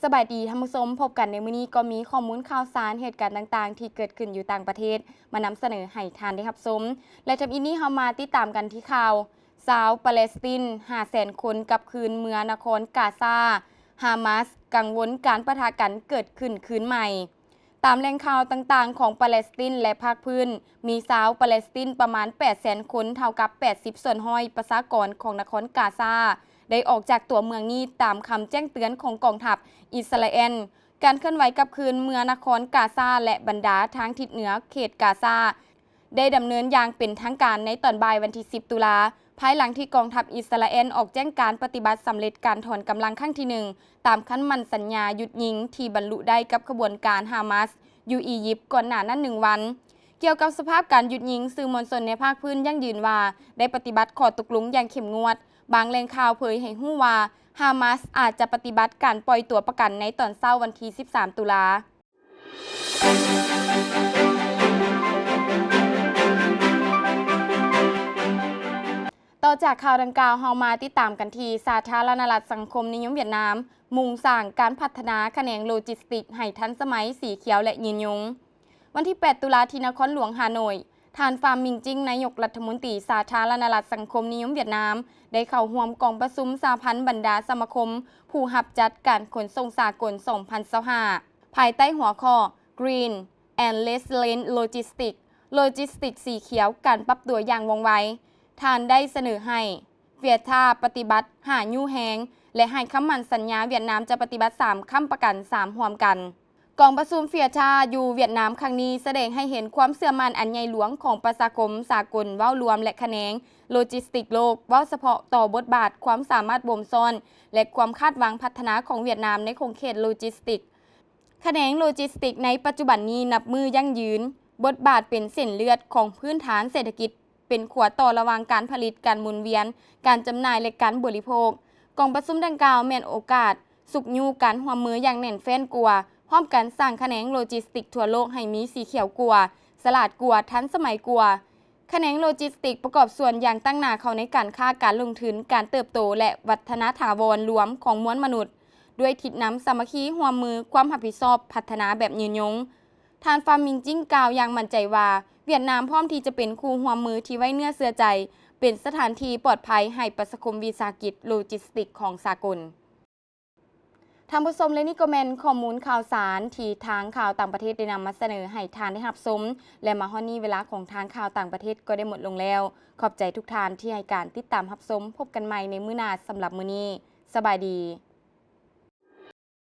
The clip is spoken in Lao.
ສະບາຍດີທ່ານຜູ້ຊົມ, ພົບກັນໃນມື້ນີ້ກໍມີຂໍ້ມູນຂ່າວສານ ເຫດການຕ່າງໆທີ່ເກີດຂຶ້ນຢູ່ຕ່າງປະເທດ ມານຳສະເໜີໃຫ້ທ່ານໄດ້ຮັບຊົມ ແລະ ທຳອິດນີ້ເຮົາມາຕິດຕາມກັນທີ່ຂ່າວ ຊາວປາເລສຕິນຫ້າແສນຄົນກັບຄືນເມືອນະຄອນກາຊາ, ຮາມາສກັງວົນການປະທະກັນເກີດຂຶ້ນຄືນໃໝ່. ຕາມແຫຼ່ງຂ່າວຕ່າງໆຂອງປາເລສຕິນ ແລະ ພາກພື້ນ, ມີຊາວປາເລສຕິນປະມານແປດແສນຄົນ, ເທົ່າກັບແປດສິບສ່ວນຮ້ອຍປະຊາກອນຂອງນະຄອນກາຊາ ໄດ້ອອກຈາກຕົວເມືອງນີ້ ຕາມຄຳແຈ້ງເຕືອນຂອງກອງທັບອິດສະຣາແອນ. ການເຄື່ອນໄຫວກັບຄືນເມືອນະຄອນກາຊາ ແລະ ບັນດາທາງທິດເໜືອເຂດກາຊາ ໄດ້ດຳເນີນຢ່າງເປັນທາງການໃນຕອນບ່າຍວັນທີສິບຕຸລາ, ພາຍຫຼັງທີ່ກອງທັບອິດສະຣາແອນອອກແຈ້ງການປະຕິບັດສຳເລັດການຖອນກຳລັງຄັ້ງທີໜຶ່ງ ຕາມຄຳໝັ້ນສັນຍາຢຸດຍິງທີ່ບັນລຸໄດ້ກັບຂະບວນການຮາມາສຢູ່ອີຢິບກ່ອນໜ້ານັ້ນໜຶ່ງວັນ. ກ່ຽວກັບສະພາບການຢຸດຍິງ, ສື່ມວນຊົນໃນພາກພື້ນຢັ້ງຢືນວ່າໄດ້ປະຕິບັດຂໍ້ຕົກລົງຢ່າງເຂັ້ມງວດ. ບາງແຫຼ່ງຂ່າວເຜີຍໃຫ້ຮູ້ວ່າ ຮາມາສອາດຈະປະຕິບັດການປ່ອຍຕົວປະກັນໃນຕອນເຊົ້າວັນທີສິບສາມຕຸລາ. ຕໍ່ຈາກຂ່າວດັ່ງກ່າວ, ເຮົາມາຕິດຕາມກັນທີ່ສາທາລະນະລັດສັງຄົມນິຍົມຫວຽດນາມ ມຸ່ງສ້າງການພັດທະນາຂະແໜງໂລຈິສຕິກໃຫ້ທັນສະໄໝ, ສີຂຽວ ແລະ ຍືນຍົງ. ວັນທີແປດຕຸລາ ທີ່ນະຄອນຫຼວງຮ່າໂນ້ຍ, ທ່ານ ຟາມ ມິງຈິງ ນາຍົກລັດຖະມົນຕີສາທາລະນະລັດສັງຄົມນິຍົມຫວຽດນາມ ໄດ້ເຂົ້າຮ່ວມກອງປະຊຸມສະຫະພັນບັນດາສະມາຄົມຜູ້ຮັບຈັດການຂົນສົ່ງສາກົນສອງພັນຊາວຫ້າ ພາຍໃຕ້ຫົວຂໍ້ Green and Resilient Logistics ໂລຈິສຕິກສີຂຽວ, ການປັບຕົວຢ່າງວ່ອງໄວ. ທ່ານໄດ້ສະເໜີໃຫ້ຫວຽດທາປະຕິບັດຫ້າຍູ້ແຮງ ແລະ ໃຫ້ຄຳໝັ້ນສັນຍາຫວຽດນາມຈະປະຕິບັດສາມຄ້ຳປະກັນສາມຮ່ວມກັນ. ກອງປະຊຸມເຟຍທາຢູ່ຫວຽດນາມຄັ້ງນີ້ ສະແດງໃຫ້ເຫັນຄວາມເຊື່ອໝັ້ນອັນໃຫຍ່ຫຼວງຂອງປະຊາຄົມສາກົນເວົ້າລວມ ແລະ ຂະແໜງໂລຈິສຕິກໂລກເວົ້າສະເພາະຕໍ່ບົດບາດ, ຄວາມສາມາດບົ່ມຊ້ອນ ແລະ ຄວາມຄາດຫວັງພັດທະນາຂອງຫວຽດນາມໃນຂົງເຂດໂລຈິສຕິກ. ຂະແໜງໂລຈິສຕິກໃນປັດຈຸບັນນີ້ນັບມື້ຢັ້ງຢືນ, ບົດບາດເປັນເສັ້ນເລືອດຂອງພື້ນຖານເສດຖະກິດ, ເປັນຂົວຕໍ່ລະຫວ່າງການຜະລິດ, ການໝູນວຽນ, ການຈຳໜ່າຍ ແລະ ການບໍລິໂພກ. ກອງປະຊຸມດັ່ງກ່າວແມ່ນໂອກາດຊຸກຍູ້ການຮ່ວມມືຢ່າງແໜ້ນແຟ້ນກວ່າ, ພ້ອມກັນສ້າງຂະແໜງໂລຈິສຕິກທົ່ວໂລກໃຫ້ມີສີຂຽວກວ່າ, ສະຫຼາດກວ່າ, ທັນສະໄໝກວ່າ. ຂະແໜງໂລຈິສຕິກປະກອບສ່ວນຢ່າງຕັ້ງໜ້າເຂົ້າໃນການຄ້າ, ການລົງທຶນ, ການເຕີບໂຕ ແລະ ວັດທະນະຖາວອນລວມຂອງມວນມະນຸດ, ດ້ວຍທິດນຳສາມັກຄີຮ່ວມມື, ຄວາມຮັບຜິດຊອບ, ພັດທະນາແບບຍືນຍົງ. ທ່ານ ຟາມ ມິງຈິງ ກ່າວຢ່າງໝັ້ນໃຈວ່າ ຫວຽດນາມພ້ອມທີ່ຈະເປັນຄູ່ຮ່ວມມືທີ່ໄວ້ເນື້ອເຊື່ອໃຈ, ເປັນສະຖານທີ່ປອດໄພໃຫ້ປະຊາຄົມວິສາຫະກິດໂລຈິສຕິກຂອງສາກົນ. ທ່ານຜູ້ຊົມ ແລະ ນີ້ກໍແມ່ນຂໍ້ມູນຂ່າວສານທີ່ທາງຂ່າວຕ່າງປະເທດໄດ້ນຳມາສະເໜີໃຫ້ທ່ານໄດ້ຮັບຊົມ ແລະ ມາຮອດນີ້ເວລາຂອງທາງຂ່າວຕ່າງປະເທດກໍໄດ້ໝົດລົງແລ້ວ. ຂອບໃຈທຸກທ່ານທີ່ໃຫ້ການຕິດຕາມຮັບຊົມ. ພົບກັນໃໝ່ໃນມື້ໜ້າ. ສຳລັບມື້ນີ້, ສະບາຍດີ.